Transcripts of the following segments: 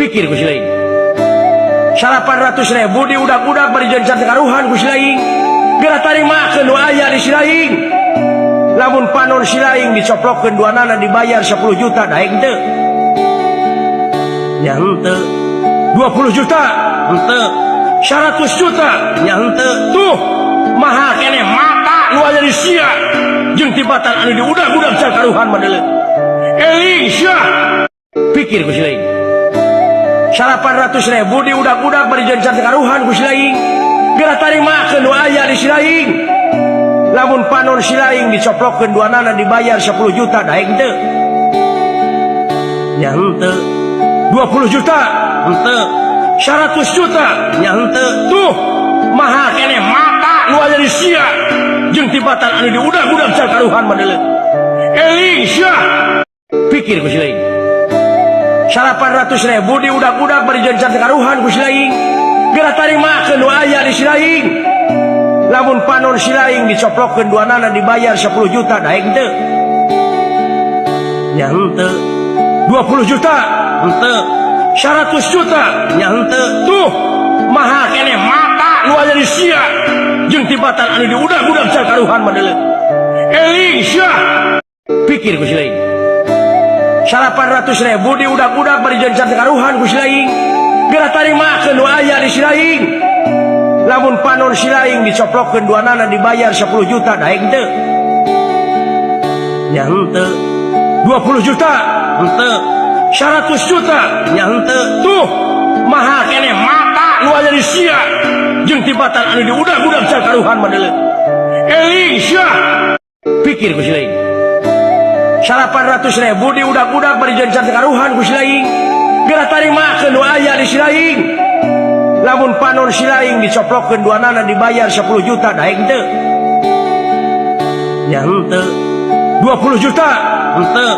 Pikir ku si lain. 800.000 diudak-udak bari jeung can karuhan ku si laing. Geura tarimakeun nu aya di si laing. Lamun panon si laing dicoplokkeun duanana dibayar 10 juta daek henteu? Nya henteu. 20 juta henteu. 100 juta nya henteu. Tuh mahal keneh mata nu aya di sia jeung tibatan anu diudak-udak can karuhan mah deuleu. Eling sia. Pikir ku si laing. 800.000 diudak-udak bari jeung can karuhan ku si laing. Geura tarimakeun nu aya di si laing. Lamun panon si laing dicoplokkeun duanana dibayar 10 juta daek henteu? Nya henteu. 20 juta henteu. 100 juta nya henteu. Tuh mahal keneh mata nu aya di sia jeung tibatan anu diudak-udak can karuhan mah deuleu. Eling sia. Pikir ku si laing. 800.000 diudak-udak bari jeung can karuhan ku si laing. Geura tarimakeun nu aya di si laing. Lamun panon si laing dicoplokkeun duanana dibayar 10 juta daek henteu? Nya henteu. 20 juta henteu. 100 juta nya henteu. Tuh mahal keneh mata nu aya di sia jeung tibatan anu diudak-udak can karuhan mah deuleu. Eling sia. Pikir ku si laing. 800.000 diudak-udak bari jeung can karuhan ku si laing. Geura tarimakeun nu aya di si laing. Lamun panon si laing dicoplokkeun duanana dibayar 10 juta daek henteu? Nya henteu. 20 juta henteu. 100 juta nya henteu. Tuh mahal keneh mata nu aya di sia jeung tibatan anu diudak-udak can karuhan mah deuleu. Eling sia. Pikir ku si laing. 800.000 diudak-udak bari jeung can karuhan ku si laing. Geura tarimakeun nu aya di si laing. Lamun panon si laing dicoplokkeun duanana dibayar 10 juta daek henteu? Nya henteu. 20 juta henteu.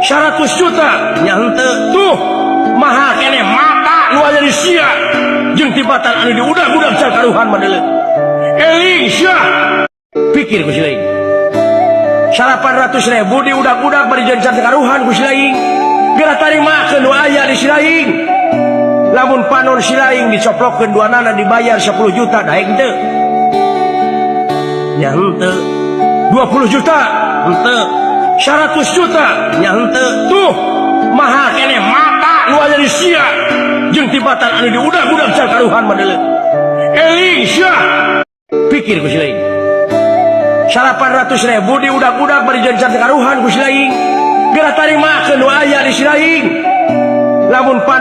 100 juta nya henteu. Tuh mahal keneh mata nu aya di sia jeung tibatan anu diudak-udak can karuhan mah deuleu. Eling sia. Pikir ku si laing. 800.000 diudak-udak bari jeung can karuhan ku si laing. Geura tarimakeun nu aya di si laing. Lamun panon si laing dicoplokkeun duanana dibayar 10 juta daek henteu? Nya henteu. 20 juta henteu. 100 juta nya henteu. Tuh mahal keneh mata nu aya di sia jeung tibatan anu diudak-udak can karuhan mah deuleu. Eling sia. Pikir ku si laing. 800.000 diudak-udak bari jeung can karuhan ku si laing. Geura tarimakeun nu aya di si laing. Lamun pan